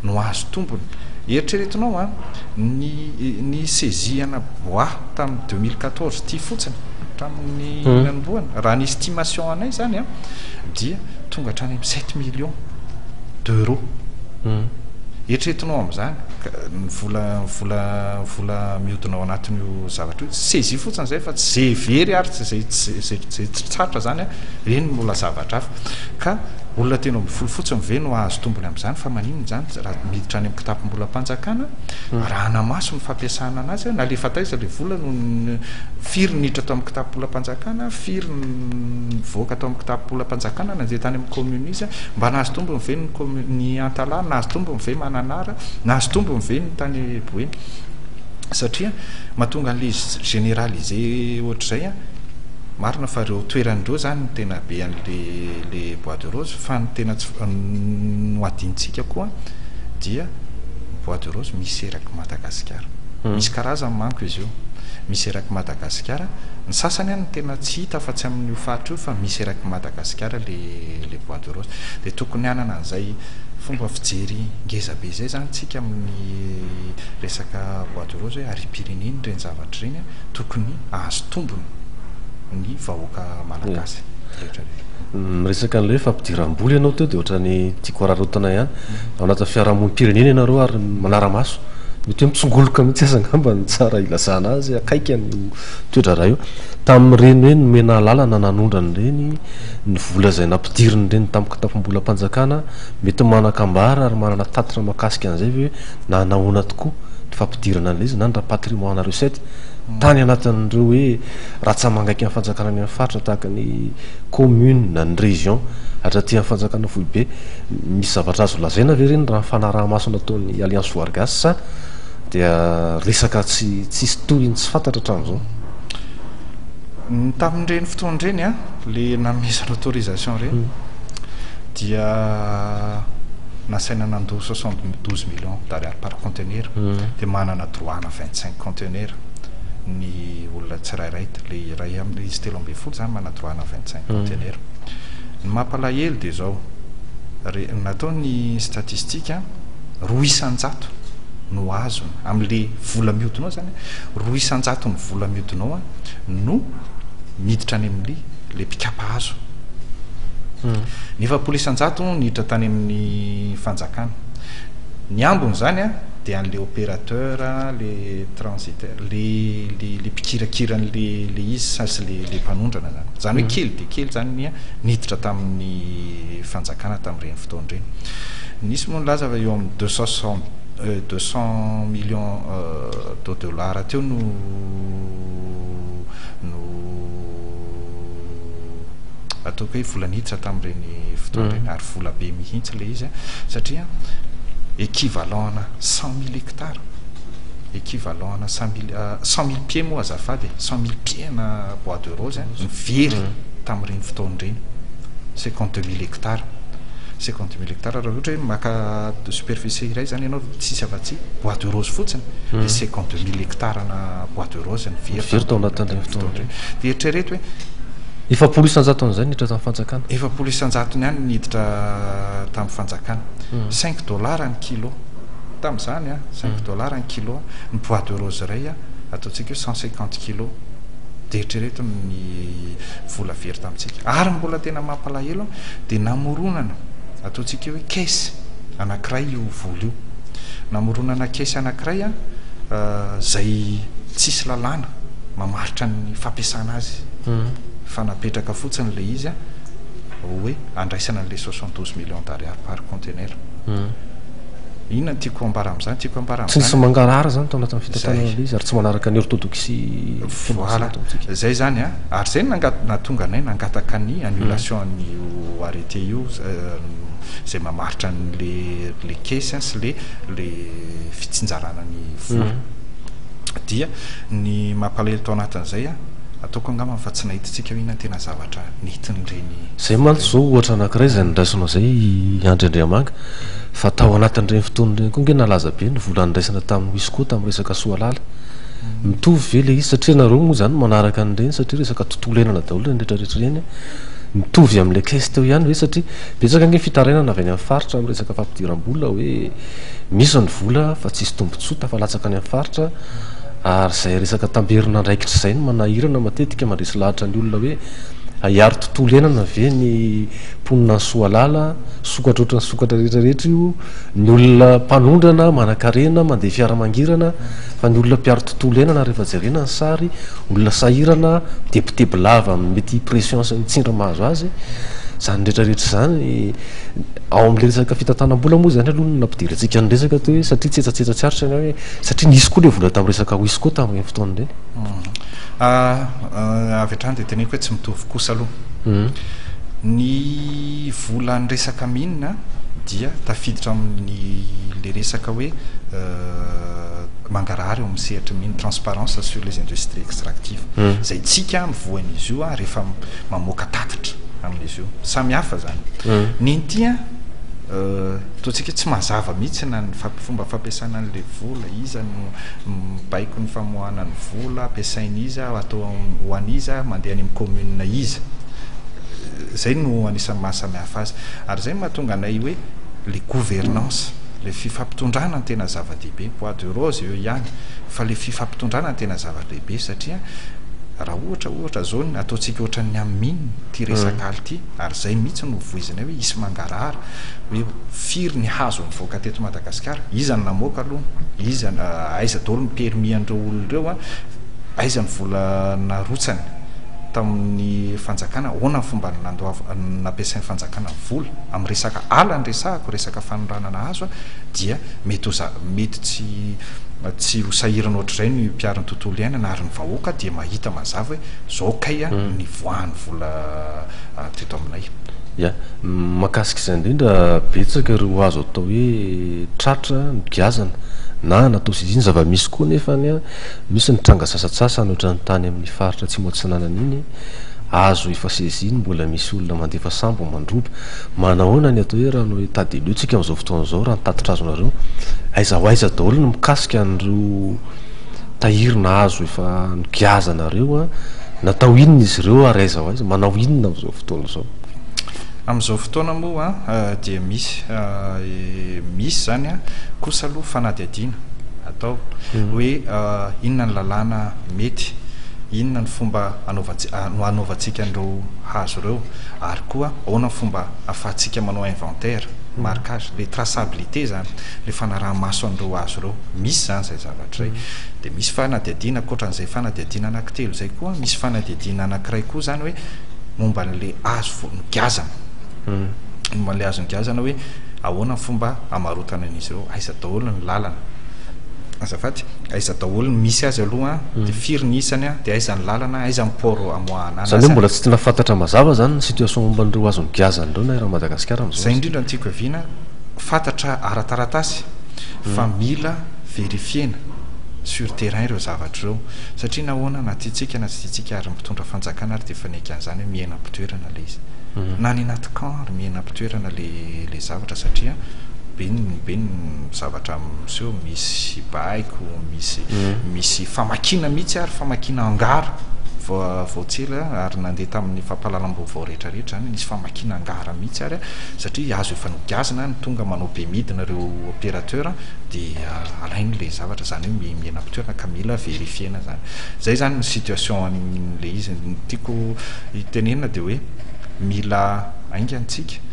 no azo tombony? Eritreretinao an, ny ny saisie-ana bois tamin'ny 2014 ity fotsiny hatramin'ny nanombohana, raha ny estimation anay izany an dia tonga hatrany amin'ny sept millions. d'euros. Eritreretinao amin'izany ka ny vola vola vola mihodina ao anatin'io zavatra io, saisie fotsiny izay fa tsy izay very ary tsy izay izay izay tsy tratra izany an, ireny mbola zavatra hafa. Ka olona 13 fotsiny ve no hahazo tombony amin'izany fa maninona izany raha miditra any amin'ny kitapom-bolam-panjakana, arahana maso ny fampiasana anazy, nalefa taiza ilay vola no firy ny niditra tao amin'ny kitapom-bolam-panjakana, firy ny nivoaka tao amin'ny kitapom-bolam-panjakana nandeha tany amin'ny commune izy, Mba nahazo tombony ve ny commune ny Antalaha, nahazo tombony ve Mananara, nahazo tombony ve ny tany Boeny? Satria mahatonga an'ilay izy généraliser ohatr'izay an, marina fa ireo toerana ireo izany no tena be an'ilay le bois de rose fa ny tena tsy no adinontsika koa dia ny bois de rose misy erak'i Madagasikara. Misy karazany manko izy io. Misy erak'i Madagasikara, ny sasany any tena tsy hita afa-tsy amin'io faritra io fa misy erak'i Madagasikara le le bois de rose. Dia tokony hanana an'izay fomba fijery ngeza be izay izany tsika amin'ny resaka bois de rose hoe harem-pirenena ireny zavatra ireny, tokony hahazo tombony ny vahoaka malagasy rehetra rehetra. Miresaka an'ilay hoe fampidiram-bola ianao teo dia ohatran'ny tiako araraotina ihany. Ao anatin'ny fiarahamonim-pirenena ianareo ary manara-maso. Mety hoe mitsongoloka mihitsy aza angamba no tsara ilazana azy akaiky an'io toe-draharaha io. Tamin'ireny hoe nomena alalana nanondrana ireny ny vola izay nampidirin'ireny tamin'ny kitapom-bolam-panjakana, mety manan-kambara ary manana tatitra mahakasika an'izay ve hoe nanahoana tokoa ny fampidirana an'ilay izy na ny rapatriement ana recette tany anatin'ireo hoe ratsa-mangaikan'ny fanjakana any amin'ny faritra tahaka ny commune, ny région hatraty amin'ny fanjakana foibe. Misy zavatra azo lazaina ve ireny raha ny fanaraha-maso nataon'ny Alliance Voary Gasy sa dia resaka tsy tsisy tohiny tsy fantatra hatramin'izao? Ny tamin'ireny fotoana ireny an, le nanomezana autorisation ireny dia nasaina nandoa 72 millions d'ariary par conteneur dia manana droit ana 25 conteneur ny olona tsirairay, le iray amin'izy 13 zany manana droit ana 25 conteneur. Ny mampalahelo dia izao, re, natao ny statistique, 2% no azony amin'le vola mihodina ao zany, 2% ny vola mihodina ao no miditra any amin'ny le mpikapa hazo. Ny 40% niditra tany amin'ny fanjakana. Ny ambiny izany dia an'le opérateur, le transitaire, le le le mpikirakira an'le le izy sa sy le le mpanondrana zany. Izany hoe kely dia kely zany ny niditra tamin'ny fanjakana tamin'ireny fotoana ireny. Nisy moa nilaza fa eo amin'ny deux cent soixante 200 millions de dollars teo no no ataoko hoe vola niditra tamin'ireny fotoana ireny ary vola be mihitsy ilay izy satria équivalent ana 100 000 hectares, équivalent ana 100 000 pieds moa azafady e, 100 000 pieds ana bois de rose ny very tamin'ireny fotoana ireny, 52 000 hectares, 52 000 hectares raha ohatra hoe maka superficie iray izany ianao tsisy afa-tsy bois de rose fotsiny dia 52 000 hectares ana bois de rose ny very Very tao anatin'ireny fotoana ireny. Dia eritrereto hoe 40 isanjaton'izay niditra tamin'ny fanjakana. 40 isanjatony ihany niditra tamin'ny fanjakana. Cinq dollars ny kilo tamin'izany an, cinq dollars ny kilo ny bois de rose iray an, ataontsika hoe 150 kilos. Dia eritrereto ny vola very tamintsika. Ary mbola tena mampalahelo dia namoronana ataontsika hoe caisse anankiray io vola io. Namoronana caisse anankiray an, izay tsisy lalàna mamaritra ny fampiasana azy fa napetraka fotsiny ilay izy hoe andraisana an'ilay 72 millions d'ariary par conteneur. Inona no tiako ambara amin'izany? Tiako ambara Tsy nisy amin'izany mangarahara izany tao anatin'ny fitantanana Izay. ilay izy ary tsy manaraka ny orthodoxie Voilà, financière eto amintsika. izay izany an, ary izay no nahatonga anay nangataka ny annulation an'io arrêté io izay mamaritra an'le le caisse sy le le fitsinjarana ny vola. Dia ny mampalahelo tao anatin'izay an, ataoko angamba fa tsy nahitantsika hoe inona ny tena zavatra nentin'ireny Izay mantsy izao ohatra anankiray izay noraisinao izay i Andry Andriamanga fa tao anatin'ireny fotoana ireny koa ange nalaza be ny vola niraisana tamin'ny Wisco tamin'ny resaka Soalala. Mitovy ve ilay izy satria nareo moa izany manaraka an'ireny satria resaka tontolo iainana daholo ireny rehetra rehetra ireny. Mitovy amin'ilay caisse teo ihany ve satria betsaka ange ny fitarainana avy any amin'ny faritra amin'ny resaka fampidiram-bola hoe misy ny vola fa tsisy tombontsoa tafalatsaka any amin'ny faritra ary izay resaka tamberin'andraikitra izay no manahirana matetika mandresy lahatra ny olona hoe Hiaro tontolo iainana ve ny mponina any Soalala, sokatra ohatran'ny sokatra rehetra rehetra io, ny olona mpanondrana, manankarena, mandeha fiara mangirana, fa ny olona mpiaro tontolo iainana rehefa jerena ny sary, olona sahirana, mitebiteby lava amin'ny mety pression sy ny tsindry mahazo azy, izany rehetra rehetra izany, ao amin'ilay resaka fitantanam-bola moa izany aloha no nampidirantsika ny resaka teo hoe satria tsetsatsetsa tsy aritra ny hoe satria nisy koa ilay vola tamin'ny resaka Wisco tamin'ireny fotoana ireny. Avy hatrany dia teneniko hoe tsy mitovy kosa aloha. Ny vola ny resaka mine dia tafiditra amin'ny le resaka hoe mangarahara eo amin'ny sehatry ny mine, transparence sur les industries extractives. Izay tsika mivoha an'izy io rehefa mamoaka tatitra amin'izy io. Samy hafa zany. Ny an'ity an, ataontsika hoe tsy mazava mihitsy na ny fomba fampiasana an'ilay vola, iza no mibaiko ny famoahana ny vola, ampiasain'iza, atao ho an'iza, mandeha any amin'ny commune iza. Izay no anisan'ny maha samy hafa azy. Ary izay no mahatonga anay hoe le gouvernance, le fifampitondrana no tena zava-dehibe. Bois de rose eo ihany fa le fifampitondrana no tena zava-dehibe satria raha ohatra ohatra zao ny ataontsika ohatran'ny amin'ny mine ity resaka ala ity ary izay mihitsy no voizinay hoe hisy mangarahara hoe firy ny hazo nivoaka teto Madagasikara, iza no namoaka aloha, iza aiza daholo ny permis an'ireo olona ireo an, aiza ny vola narotsany tamin'ny fanjakana, ahoana ny fomba nandoava nampiasain'ny fanjakana ny vola, amin'ny resaka ala no resahako, resaka fanoranana hazo dia mety ho za mety tsy tsy ho sahirana ohatr'izay ny mpiaro ny tontolo iainana ary ny vahoaka dia mahita mazava hoe zao kay nivoahan'ny vola teto aminay. Ya, mahakasika izay indrindra, betsaka ireo azo atao hoe tratra nogiazana na natao saisie. Ny zava-misy koa anefa an, misy ny tranga sasantsasany ohatran'ny tany amin'ny faritra Atsimo Atsinanana iny, azo efa saisie no mbola misy olona mandefa sambo mandroba. Manahoana ny atao hoe raha ny état des lieux tsika amin'izao fotoana izao raha ny tatitra azonareo, aiza ho aiza daholo ny mikasika an'ireo tahiry nahazo efa nogiazanareo an, natao inona izy ireo ary aiza ho aiza, manao inona amin'izao fotoana izao? Amin'izao fotoana moa dia misy misy izany kosa aloha fanadihadiana atao hoe inona ny lalàna mety, inona ny fomba anaovantsika no hanaovantsika an'ireo hazo ireo ary koa ahoana ny fomba ahafahantsika manao inventaire, marquage, le traçabilité izany, le fanaraha-maso an'ireo hazo ireo. Misy izany izay zavatra izay. Dia misy fanadihadiana ankoatran'izay fanadihadiana anankitelo izay koa, misy fanadihadiana anankiray koa izany hoe momba an'ilay hazo vao nogiazana. Momba an'ilay hazo nogiazana hoe ahoana ny fomba hamarotana an'izy ireo, aiza daholo ny lalana. Azafady, aiza daholo ny misy azy aloha, dia firy ny isany, dia aiza ny lalana, aiza ny port amoahana Izany hoe mbola tsy tena fantatra mazava izany ny situation momba an'ireo hazo nogiazana ireo na eran'i Madagasikara amin'izao. Izay indrindra no tiako hiaviana, fantatra ara-taratasy fa mila verifier-na sur terrain ireo zavatra ireo satria nahoana na tiantsika na tsy tiantsika ary ny mpitondra fanjakana ary dia efa niaiky an'izany hoe mihena am-pitoerana ilay izy. Na any anaty camp ary mihena am-pitoerana ilay ilay zavatra satria be ny be ny zavatra miseho, misy baiko, misy misy famakiana mihitsy ary famakiana hangar vao vao tsy ela ary nandeha tamin'ny fampahalalam-baovao rehetra rehetra izany nisy famakiana hangar mihitsy ary satria hazo efa nogiazina no tonga manao be midina ireo opérateur dia alainy ilay zavatra, izany hoe mihena am-pitoerana ka mila verifier-na izany. Izay izany ny situation an'ilay izy. Ny tiako hitenenana dia hoe mila haingana isika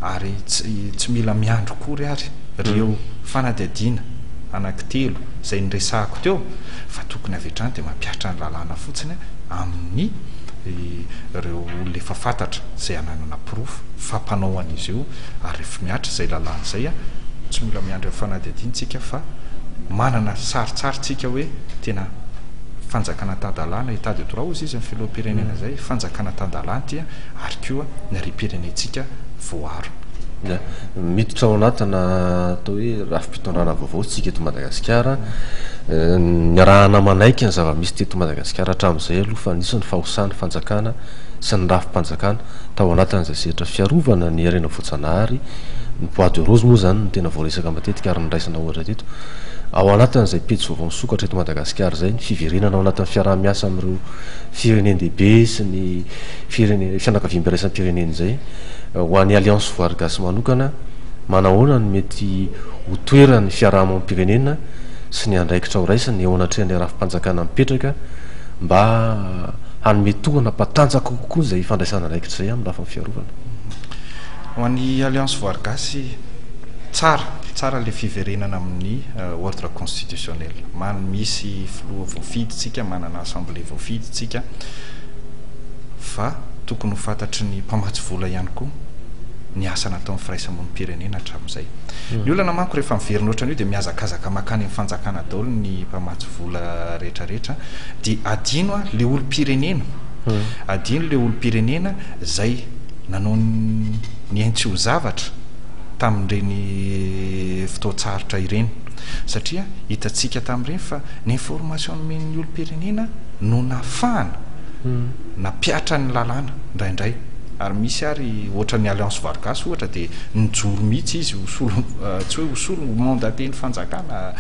ary tsy tsy mila miandry akory ary ireo fanadihadiana anankitelo izay niresahako teo fa tokony avy hatrany dia mampihatra ny lalàna fotsiny amin'ny ireo olona efa fantatra izay ananana porofo fa mpanao an'izy io ary rehefa mihatra izay lalàna izay tsy mila miandry amin'ny fanadihadiana tsika fa manana sarintsary tsika hoe tena fanjakana tan-dalàna, état de droit hozy izy ny filoham-pirenena izay, fanjakana tan-dalàna ity ary koa ny harem-pirenentsika voaaro. Ya, miditra ao anatina atao hoe rafi-pitondrana vaovao isika eto Madagasikara. Niarahana manaiky ny zava-misy teto Madagasikara hatramin'izay aloha fa nisy ny fahosan'ny fanjakana sy ny rafi-panjakana tao anatin'izay sehatra fiarovana ny harena voajanahary, ny bois de rose moa izany no tena voaresaka matetika ary noraisina ohatra teto. Ao anatin'izay pejy vaovao misokatra eto Madagasikara izay ny fiverenana ao anatin'ny fiaraha-miasa amin'ireo firenen-dehibe sy ny firene- fianakaviambe iraisam-pirenena izay. Ho an'ny Alliance Voary Gasy manokana, manahoana no mety ho toeran'ny fiarahamonim-pirenena sy ny andraikitra ho raisiny eo anatrehan'ilay rafi-panjakana mipetraka mba. hanome tohana hampatanjaka kokoa izay fandraisana andraikitra izay amin'ny lafiny fiarovana. Ho an'ny Alliance Voary Gasy, tsara, tsara ilay fiverenana amin'ny ordre constitutionnel. Man, misy filoha voafidy tsika, manana assemblée voafidy tsika, fa tokony ho fantatry ny mpamatsy vola ihany koa ny asa nataon'ny firaisamonim-pirenena hatramin'izay. Ny olana manko rehefa miverina ohatran'io dia mihazakazaka mankany amin'ny fanjakana daholo ny mpamatsy vola rehetrarehetra dia adino le olom-pirenena, adino le olom-pirenena zay nanao ny ainy tsy ho zavatra tamin'ireny fotoan-tsarotra ireny satria hitantsika tamin'ireny fa ny information nomen'ny olom-pirenena no nahafahana nampihatra ny lalàna indraindray ary misy ary ohatra ny Alliance Vargas ohatra dia nijoro mihitsy izy ho solo tsy hoe ho solo ho mandaté ny fanjakana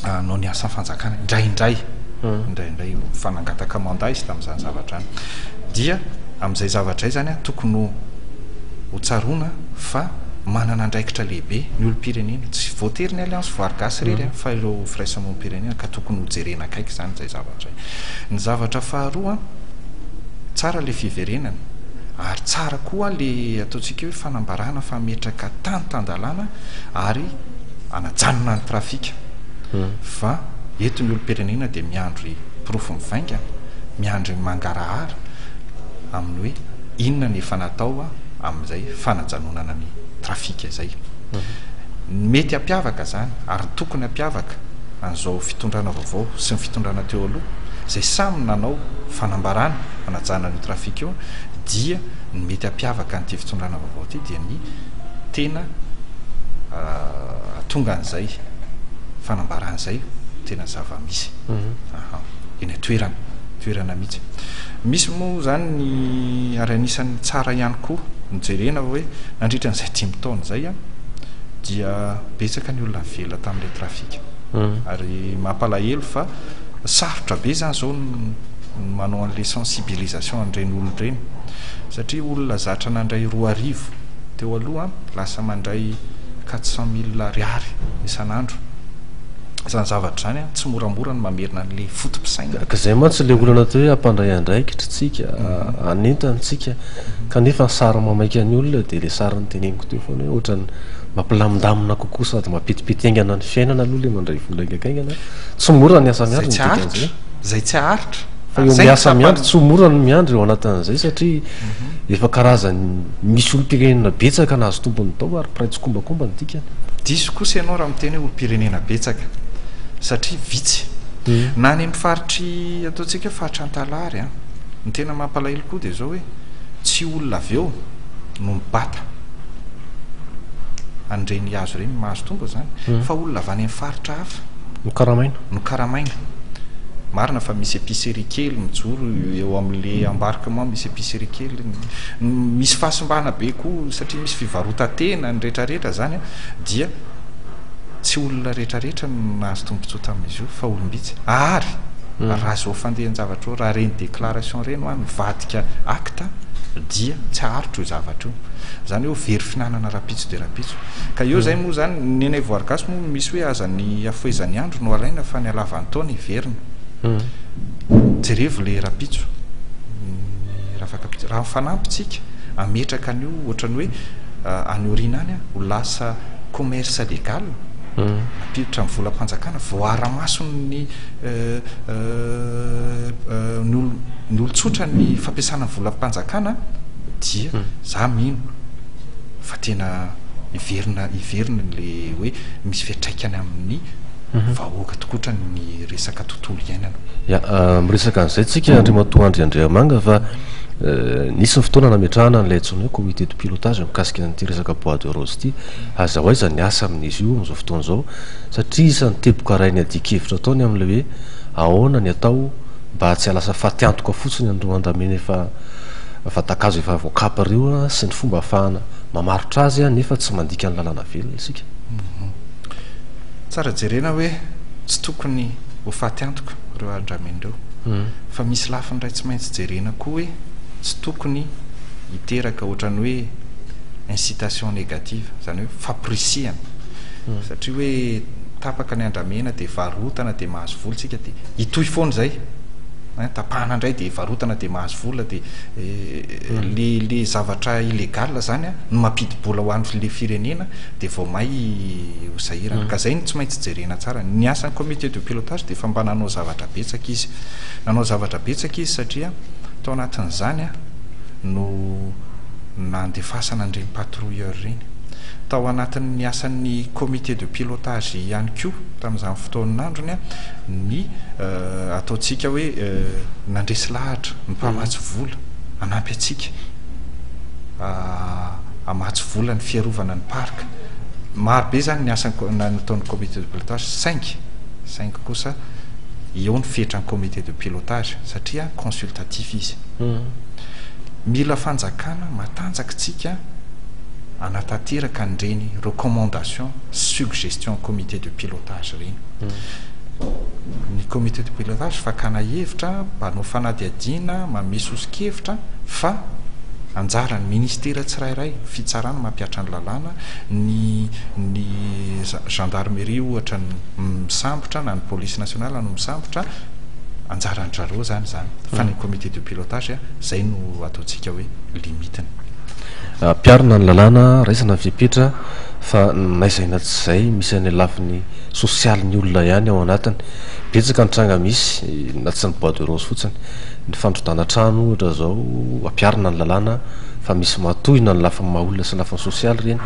hanao ny asan'ny fanjakana indraindray indraindray fa nangataka mandat izy tamin'izany zavatra any dia amin'izay zavatra izay zany tokony ho tsaroana fa manana andraikitra lehibe ny olom-pirenena tsy voatery ny Alliance Voary Gasy irery fa ireo firaisamonim-pirenena ka tokony ho jerena akaiky izany izay zavatra izay. Ny zavatra faharoa, tsara ilay fiverenana ary tsara koa ilay ataontsika hoe fanambarana fa hametraka tany tan-dalàna ary hanajanona ny trafika fa eto ny olom-pirenena dia miandry porofo mivaingana, miandry mangarahara amin'ny hoe inona ny efa natao amin'izay fanajanonana ny trafika izay. Ny mety hampiavaka izany ary ny tokony hampiavaka an'izao fitondrana vaovao sy ny fitondrana teo aloha izay samy nanao fanambarana fanajana an'io trafika io dia ny mety hampiavaka an'ity fitondrana vaovao ity dia ny tena hahatonga an'izay fanambarana izay ho tena zava-misy eny an-toerana, toerana mihitsy. Misy moa izany ny ary anisan'ny tsara ihany koa no jerena hoe nandritra an'izay dimy taona izay dia betsaka ny olona nivelona tamin'ilay trafika ary mampalahelo fa sarotra be izany izao ny manao an'ilay sensibilisation an'ireny olona ireny satria olona zatra nandray 2000 teo aloha lasa mandray 400 mille ariary isan'andro. Izany zavatra izany tsy moramora ny mamerina an'ilay foto-pisainana. Ka izay mantsy ilay olana atao hoe hampandray andraikitra tsika, hanentana tsika, kanefa ny sary mamaika ny olona dia ilay sary noteneniko teo foana hoe ohatran'ny mampilamindamina kokoa sady mampetipety haingana ny fiainana aloha ilay mandray vola haingankaingana. Tsy mora ny asa miandry ny dikan'izay. Izay tsy haharitra. Fa eo miasa miandry, tsy ho mora ny miandry eo anatin'izay satria efa karazany misy olom-pirenena betsaka nahazo tombony tao ary mpiray tsikombakomba ny dikany. Diso kosa ianao raha miteny hoe olom-pirenena betsaka satria vitsy. Na any amin'ny faritry ataontsika hoe faritra Antalary an, ny tena mampalahelo koa dia izao hoe tsy olona avy eo no mibata an'ireny hazo ireny, mahazo tombony izany, fa olona avy any amin'ny faritra hafa. Nokaramaina. Nokaramaina. Marina fa misy épicerie kely mijoro eo amin'ilay embarquement, misy épicerie kely, misy fahasimbana be koa satria misy fivarotan-tena, ny rehetrarehetra izany dia tsy olona rehetrarehetra no nahazo tombontsoa tamin'izy io fa olom-bitsy. Ary raha izao fandehan-javatra izao, raha ireny déclaration ireny hoa mivadika acte dia tsy haharitra io zavatra io. Izany hoe ho very fihinanana rahampitso dia rahampitso. Ka eo izay moa izany, ny anay Voary Gasy moa misy hoe aza ny hafohezan'ny andro no alaina fa ny halavan'ny taona hiverina. Jerevo ilay rahampitso, ny rafakapitso. Raha mifanampy tsika hametraka an'io ohatran'ny hoe any aoriana any ho lasa commerce légal, mampiditra ny volam-panjakana, voaara-mason'ny ny olon-tsotra ny fampiasana ny volam-panjakana dia za mino fa tena hiverina hiverina le hoe misy fiantraikany amin'ny vahoaka tokoatra ny resaka tontolo iainana. Ya, miresaka an'izay tsika Andriamatoa Andry Andriamanga fa nisy ny fotoana nametrahana an'ilay antsoina hoe comité de pilotage mikasika an'ity resaka bois de rose ity. Aiza ho aiza ny asa amin'izy io amin'izao fotoana izao satria isan'ny teboka iray niadian-kevitra tao ny amin'ilay hoe ahoana ny atao mba tsy hahalasa fatiantoka fotsiny an'ireo andramena efa vatan-kazo efa voakapa ireo sy ny fomba ahafahana mamarotra azy nefa tsy mandika ny lalàna velona isika. Tsara jerena hoe tsy tokony ho faty antoka ireo andramena ireo fa misy lafiny iray tsy maintsy jerena koa hoe tsy tokony hiteraka ohatran'ny hoe incitation négative, izany hoe famporisihana satria hoe. Tapaka ny andramena dia varotana dia mahazo vola tsika dia hitohy foana izay. Hein, tapahana indray dia varotana dia mahazo vola dia le le zavatra illégal zany an no mampidi-bola ho an'le firenena dia vao may ho sahirana. Ka zay no tsy maintsy jerena tsara. Ny asan'ny comité de pilotage dia efa mba nanao zavatra betsaka izy. Nanao zavatra betsaka izy satria tao anatin'izany an no nandefasana an'ireny patrouilleur ireny. Tao anatin'ny asan'ny comité de pilotage ihany koa tamin'izany fotoan'androny ny ataontsika hoe nandresy lahatra ny mpamatsy vola hanampy antsika hamatsy vola ny fiarovana ny parc. Maro be izany ny asa nataon'ny comité de pilotage saingy saingy kosa eo ny fetran'ny comité de pilotage satria consultatif izy. Mila fanjakana matanjaka tsika hanatanteraka an'ireny recommandation sy suggestion comité de pilotage ireny. Ny comité de pilotage fakana hevitra, mpanao fanadihadiana, manome soso-kevitra fa anjaran'ny ministera tsirairay, fitsarana mampihatra ny lalàna, ny ny gendarmerie ohatra ny misambotra na ny police nationale no misambotra, anjaran-dry zareo izany izany fa ny comité de pilotage izay no ataontsika hoe limite-ny. Ampiharina ny lalàna, raisina ny fepetra fa n'aiza na tsy izay misy any lafiny sosialin'ny olona ihany ao anatiny. Betsaka ny tranga misy na tsy ny bois de rose fotsiny. Ny fandrodana trano ohatra izao ampiharina ny lalàna fa misy mahatohina ny lafiny maha olona sy ny lafiny sosialy ireny.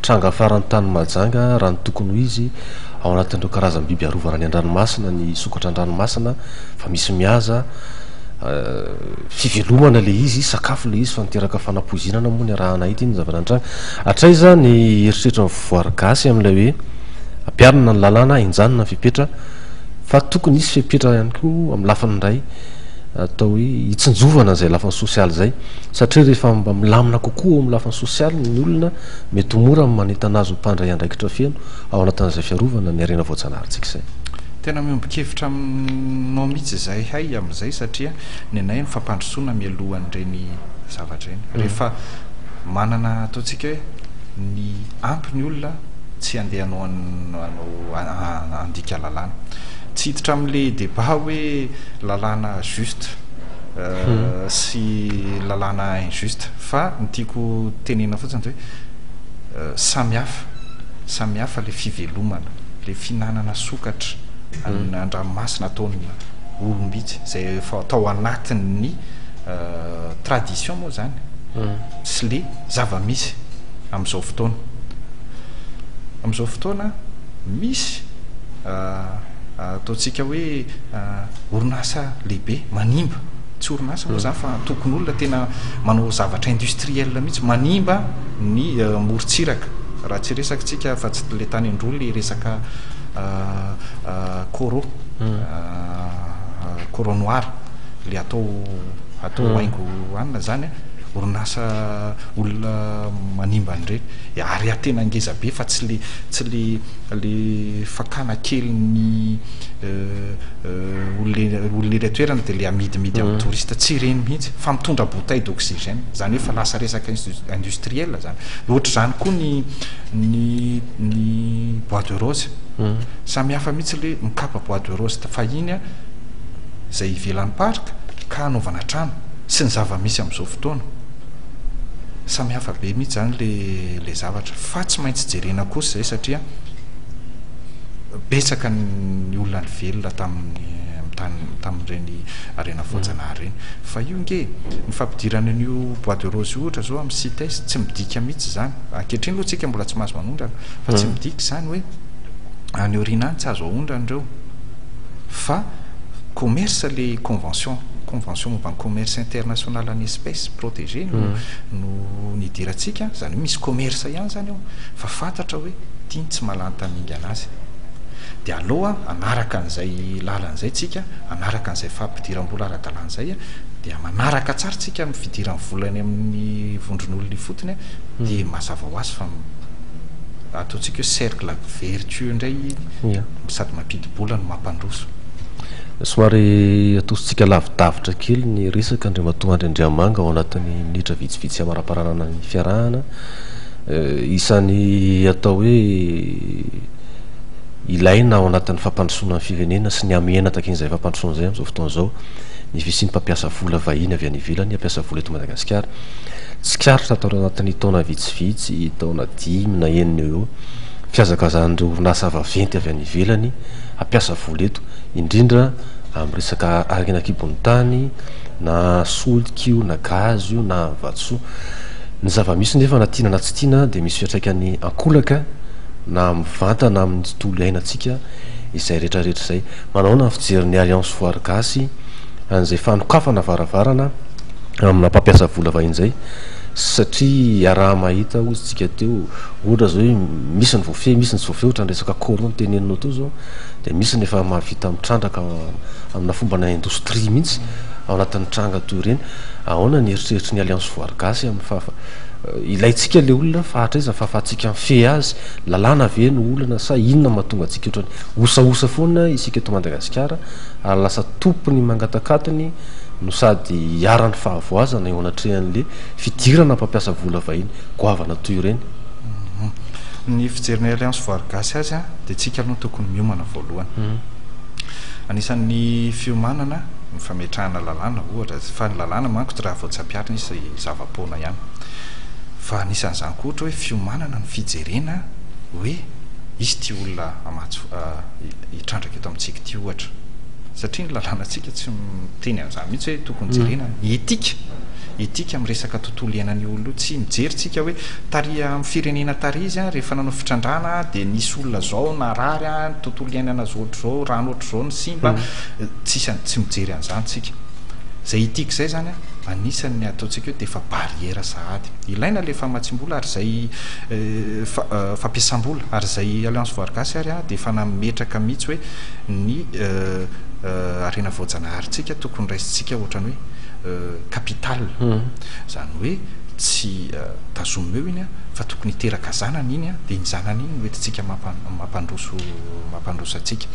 Tranga farany tany Mahajanga raha ny tokony ho izy ao anatin'ireo karazam-biby arovana any an-dranomasina ny sokatra an-dranomasina fa misy mihaza fivelomana ilay izy, sakafo ilay izy fa niteraka fanapoizinana moa niarahana hita iny ny zava-nitranga. Hatraiza ny eritreritry ny voary gasy amin'ilay hoe ampiharina ny lalàna, henjanina ny fepetra fa tokony hisy fepetra ihany koa amin'ny lafiny iray atao hoe hitsinjovana izay lafiny sosialy izay satria rehefa mba milamina kokoa eo amin'ny lafiny sosialy ny olona mety ho mora ny manentana azy ho mpandray andraikitra feno ao anatin'izay fiarovana ny harena voajanaharintsika izay. Tena miombon-kevitra aminao mihitsy izahay amin'izay satria ny anay ny fampandrosoana mialohan'ireny zavatra ireny. Rehefa manana ataontsika hoe ny ampy ny olona tsy handeha hanao hanao handika lalàna. Tsy hiditra amin'ilay débat hoe lalàna juste sy lalàna injuste fa ny tiako tenenina fotsiny dia hoe samy hafa, samy hafa ilay fivelomana, ilay fihinanana sokatra an-dranomasina ataon'ny olom-bitsy izay efa tao anatin'ny tradition moa izany sy le zava-misy amin'izao fotoana. Amin'izao fotoana misy ataontsika hoe orinasa lehibe manimba, tsy orinasa moa izany fa antokon'olona tena manao zavatra industriel mihitsy manimba ny morontsiraka. Raha tsy resaka tsika fa tsy le tany Androy le resaka coraux, coraux noir le atao atao haingo hanina zany, orinasa olona manimba an'ireny ary tena ngeza be fa tsy le tsy le le fakana kely ny olona olona ery an-toerana dia le amidimidy amin'ny touriste tsy ireny mihitsy fa mitondra bouteille d'oxygène zany hoe fa lasa resaka industriel zany. Ohatr'izany koa ny ny ny bois de rose. Samy hafa mihitsy le mikapa bois de rose fahiny izay ivelan'ny parc ka hanaovana trano sy ny zava-misy amin'izao fotoana. Samy hafa be mihitsy izany le le zavatra fa tsy maintsy jerena kosa izay satria betsaka ny olona nivelona tamin'ny tany tamin'ireny harena voajanahary ireny. Fa io nge ny fampidirana an'io bois de rose io ohatra izao amin'ny CITES tsy midika mihitsy izany. Ankehitriny aloha tsika mbola tsy mahazo manondrana fa tsy midika izany hoe any aoriana any tsy azo aondrana ireo fa commerce le convention, convention momba ny commerce international en espèces protégées no no nidirantsika, izany hoe misy commerce ihany izany ao fa fantatra hoe ity ny tsy mahalany tamingana azy. Dia aleo hanaraka an'izay lalana izay tsika, hanaraka an'izay fampidiram-bola ara-dalàna izay, dia manaraka tsara tsika amin'ny fidiran'ny vola any amin'ny vondron'olona ifotony dia mazava ho azy fa ataontsika hoe cercle vertueux indray iny, sady mampidi-bola no mampandroso. Somary atositsika lavidavitra kely ny resaka Andriamatoa Andry Andriamanga ao anatin'ny minitra vitsivitsy hamaraparanana ny fiarahana. Isan'ny atao hoe. Ilaina ao anatin'ny fampandrosoana ny firenena sy ny hamehana takian'izay fampandrosoana izay amin'izao fotoana izao ny fisian'ny mpampiasa vola vahiny avy any ivelany hampiasa vola eto Madagasikara. Tsikaritra tao anatin'ny taona vitsivitsy, taona dimy na enina eo ho eo, fihazakazahan'ireo orinasa vaventy avy any ivelany hampiasa vola eto, indrindra amin'ny resaka harena an-kibon'ny tany, na solika io na gaz io na vatosoa. Ny zava-misy nefa na tiana na tsy tiana dia misy fiantraikany ankolaka na mivantana amin'ny tontolo iainantsika izay rehetra rehetra izay. Manahoana ny fijerin'ny Alliance Voary Gasy an'izay fanokafana varavarana amina mpampiasa vola vahiny izay satria iaraha-mahita hozy tsika teo ohatra izao hoe misy ny voafehy misy ny tsy voafehy ohatra ny resaka coraux noteneninao teo izao dia misy ny efa mahavita mitrandraka amina fombana indostria mihitsy ao anatin'ny tranga toy ireny. Ahoana ny eritreritry ny Alliance Voary Gasy amin'ny fahafa ilaintsika ilay olona fa hatraiza ny fahafahantsika mifehy azy? Lalàna ve no olana sa inona no mahatonga antsika ohatran'ny osaosa foana isika eto Madagasikara ary lasa tompony mangatak'atiny no sady iharan'ny fahavoazana eo anatrehan'le fidirana mpampiasa vola vahiny goavana toy ireny? Ny fijerin'ny Alliance Voary Gasy azy dia tsika aloha no tokony miomana voalohany. Anisan'ny fiomanana ny fametrahana lalàna ohatra, fa ny lalàna manko raha vao tsy ampiharina izy zava-poana ihany. Fa anisan'izany koa ohatra hoe fiomanana ny fijerena hoe izy ity olona hamatsy hitrandraka eto amintsika ity ohatra. Satria ny lalànantsika tsy miteny an'izany mihitsy hoe tokony jerena ny etika, etika amin'ny resaka tontolo iainan'io olona io. Tsy mijery tsika hoe tary amin'ny firenena tary izy rehefa nanao fitrandrahana dia nisy olona zao narary, ny tontolo iainana zao ohatr'izao, rano ohatr'izao no simba, tsisy an, tsy mijery an'izany tsika. Izay etika izay izany an, anisan'ny ataontsika hoe dia efa barrière sahady. Ilaina ilay famatsiam-bola ary izay fampiasam-bola ary izay Alliance Voary Gasy ary an dia efa nametraka mihitsy hoe ny harena voajanaharintsika tokony raisintsika ohatran'ny hoe capital. Izany hoe tsy tazomina eo iny an, fa tokony hiteraka zanany iny an, dia iny zanany iny no entintsika mampandroso mampandroso antsika.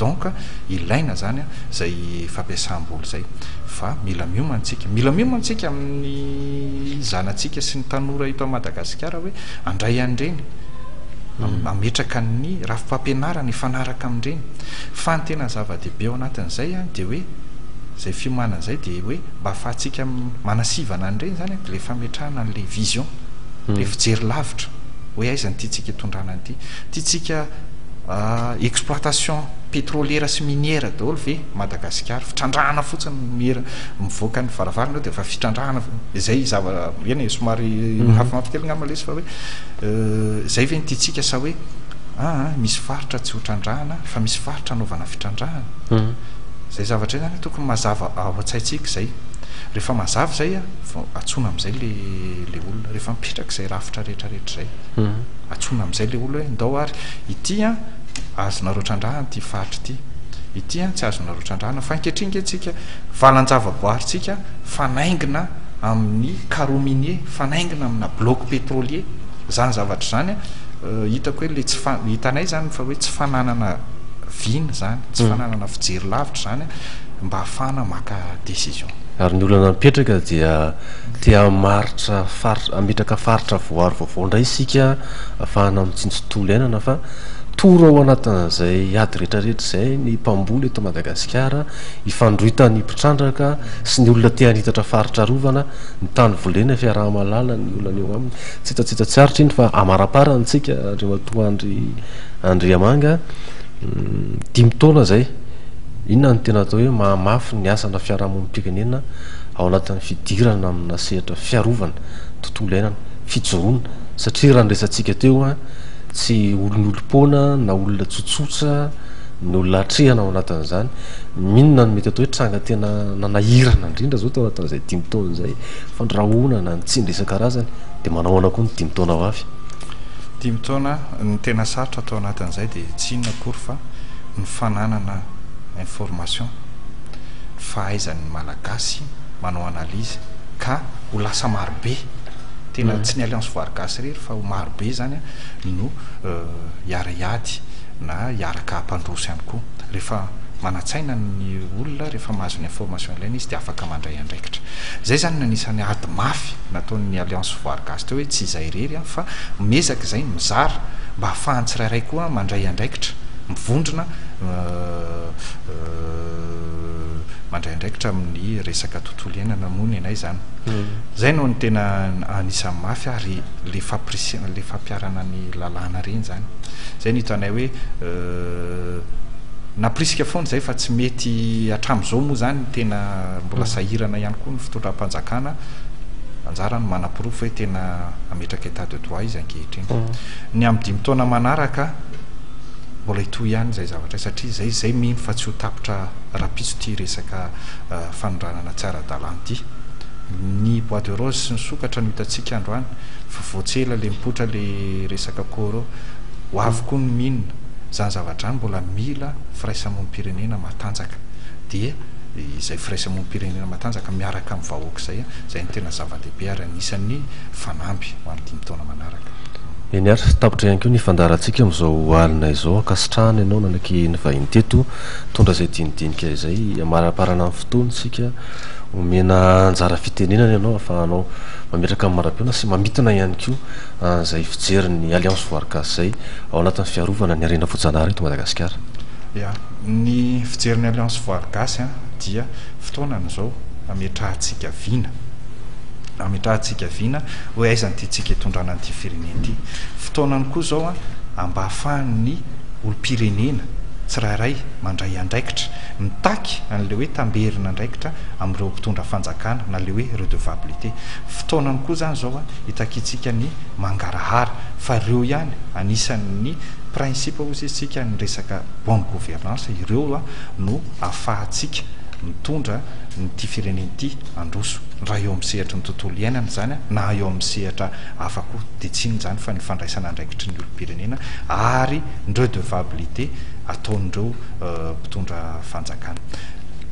Donc ilaina izany izay fampiasam-bola izay fa mila miomana isika. Mila miomana isika amin'ny zanatsika sy ny tanora eto Madagasikara hoe handray an'ireny, hametraka ny rafi-pampianarana hifanaraka amin'ireny. Fa ny tena zava-dehibe ao anatin'izay dia hoe izay fiomanana izay dia hoe mba ahafahantsika manasivana an'ireny izany dia ilay fametrahana an'ilay vision, ilay fijery lavitra hoe aiza no tiantsika hitondrana an'ity. Tiantsika exploitation pétrolière sy minière daholo ve Madagasikara? Fitrandrahana fotsiny miera mivoaka ny varavarana eo dia efa fitrandrahana izay zava eny e somary mafimafy kely angamba ilay izy fa hoe izay ve no tiantsika sa hoe aa misy faritra tsy ho trandrahana fa misy faritra anaovana fitrandrahana? Izay zavatra izay zany tokony mazava ao an-tsaintsika izay. Rehefa mazava izay vao antsoina amin'izay le le olona. Rehefa mipetraka izay rafitra rehetra rehetra izay. Antsoina amin'izay le olona hoe ndao ary ity an azonareo trandrahana ity faritra ity. Ity an tsy azonareo trandrahana fa ankehitriny ange tsika valan-javaboarintsika fanaingina amin'ny carreau minier, fanaingina amina bloc pétrolier. Izany zavatra izany an hitako hoe le tsy fa hitanay izany fa hoe tsy fananana vina izany, tsy fananana fijery lavitra izany mba hahafahana maka décision. Ary ny olana mipetraka dia te hamaritra faritra, hametraka faritra voaro vaovao indray isika ahafahana mitsinjo tontolo iainana fa toro ao anatin'izay ady rehetra rehetra izay ny mpamboly eto Madagasikara, ifandroitan'ny mpitrandraka sy ny olona te hanitatra faritra arovana, ny tany volena fiaraha-mahalala ny olana eo aminy. Tsitatsita tsy aritra iny fa amaraparany tsika Andriamatoa Andry Andriamanga, dimy taona izay. Inona no tena atao hoe mahamafy ny asana fiarahamonim-pirenena ao anatin'ny fidirana amina sehatra fiarovana tontolo iainana, fijoroana? Satria raha ny resatsika teo, tsy olon'olom-poana na olona tsotsotra ny olona atrehana ao anatin'izany. Inona no mety atao hoe tranga tena nanahirana indrindra izao tao anatin'izay dimy taona izay, fandrahonana, ny tsindry isan-karazany, dia manao ahoana koa ny dimy taona ho avy? Dimy taona, ny tena sarotra tao anatin'izay dia tsy inona akory fa ny fananana information, ny fahaizan'ny Malagasy manao analyse ka ho lasa marobe, tena tsy ny Alliance Voary Gasy irery fa ho marobe izany no hiara-hiady na hiaraka hampandroso ihany koa. Rehefa manan-tsaina ny olona, rehefa mahazo ny information ilaina izy dia afaka mandray andraikitra. Izay izany no anisan'ny ady mafy nataon'ny Alliance Voary Gasy teo hoe tsy izay irery fa miezaka izay mizara mba hahafahan'ny tsirairay koa mandray andraikitra. Mivondrona mandray andraikitra amin'ny resaka tontolo iainana moa ny anay izany. Izay no tena anisan'ny mafy ary le fampirisihana, le fampiharana ny lalàna ireny izany. Izay no hitanay hoe nampirisika foana izay fa tsy mety hatramin'izao moa izany tena mbola sahirana ihany koa ny fitondram-panjakana, anjara ny manaporofo hoe tena hametraka état de droit izy ankehitriny. Ny amin'ny dimy taona manaraka mbola hitohy ihany izay zavatra izay satria izay izay mino fa tsy ho tapitra rahampitso ity resaka fanondranana tsy ara-dalàna ity. Ny bois de rose sy ny sokatra no hitantsika androany fa vao tsy ela le mipoitra le resaka coraux. Ho avy koa ny mine. Izany zavatra izany mbola mila firaisamonim-pirenena matanjaka. Dia izay firaisamonim-pirenena matanjaka miaraka amin'ny vahoaka izay, izay no tena zava-dehibe ary anisan'ny fanamby ho an'ny dimy taona manaraka. Eny ary, tapitra ihany koa ny fandaharantsika amin'izao alina izao. Ankasitrahana ianao nanaiky nivahiny teto, nitondra izay dinidinika izay. Amaraparana ny fotoana isika, omena anjara fitenenana ianao ahafahanao mametraka ny marapiona sy mamintina ihany koa izay fijerin'ny Alliance Voary Gasy izay ao anatin'ny fiarovana ny harena voajanahary eto Madagasikara. Ya, ny fijerin'ny Alliance Voary Gasy dia fotoanany izao hametrahantsika vina, hametrahantsika vina hoe aiza no tiantsika hitondrana an'ity firenena ity. Fotoanany koa izao mba ahafahan'ny olom-pirenena tsirairay mandray andraikitra, mitaky an'ilay hoe tamberin'andraikitra amin'ireo mpitondra fanjakana na ilay hoe redevabilité. Fotoanany koa izany izao hitakiantsika ny mangarahara fa ireo ihany anisan'ny principe hozy isika ny resaka bonne gouvernance, ireo no ahafahantsika mitondra ity firenena ity handroso raha eo amin'ny sehatry ny tontolo iainana izany na eo amin'ny sehatra hafa koa dia tsy inona izany fa ny fandraisana andraikitry ny olom-pirenena ary ny redevabilité ataon'ireo mpitondra fanjakana.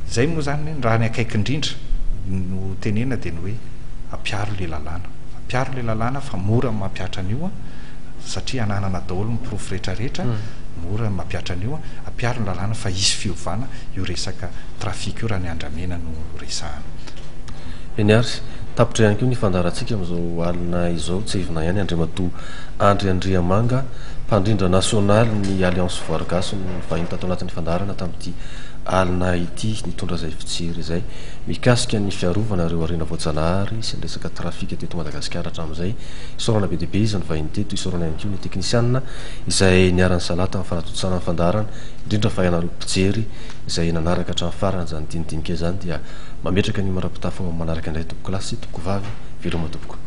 Izay moa izany raha ny akaiky indrindra no tenenina dia ny hoe ampiharo ilay lalàna. Ampiharo ilay lalàna fa mora ny mampihatra an'io satria ananana daholo ny porofo rehetra rehetra, mora ny mampihatra an'io, ampiharo ny lalàna fa hisy fiovana io resaka trafic io raha ny andramena no resahana. Eny ary, tapitra ihany koa ny fandaharantsika amin'izao alina izao. Tsiahivina ihany Andriamatoa Andry Andriamanga, mpandrindra nasionaly ny Alliance Voary Gasy no nivahiny tato anatin'ny fandaharana tamin'ity alina ity, nitondra izay fijery izay mikasika ny fiarovana ireo harena voajanahary sy ny resaka trafika teto Madagasikara hatramin'izay. Isaorana be dia be izy nivahiny teto, isaorana ihany koa ny teknisianina izay niara-nisalahy tamin'ny fanatontosana ny fandaharana, indrindra fa ianareo mpijery izay nanaraka hatramin'ny farany izany dinidinika izany dia mametraka ny mara-pitafo manaraka indray tompokolahy sy tompokovavy, veloma tompoko.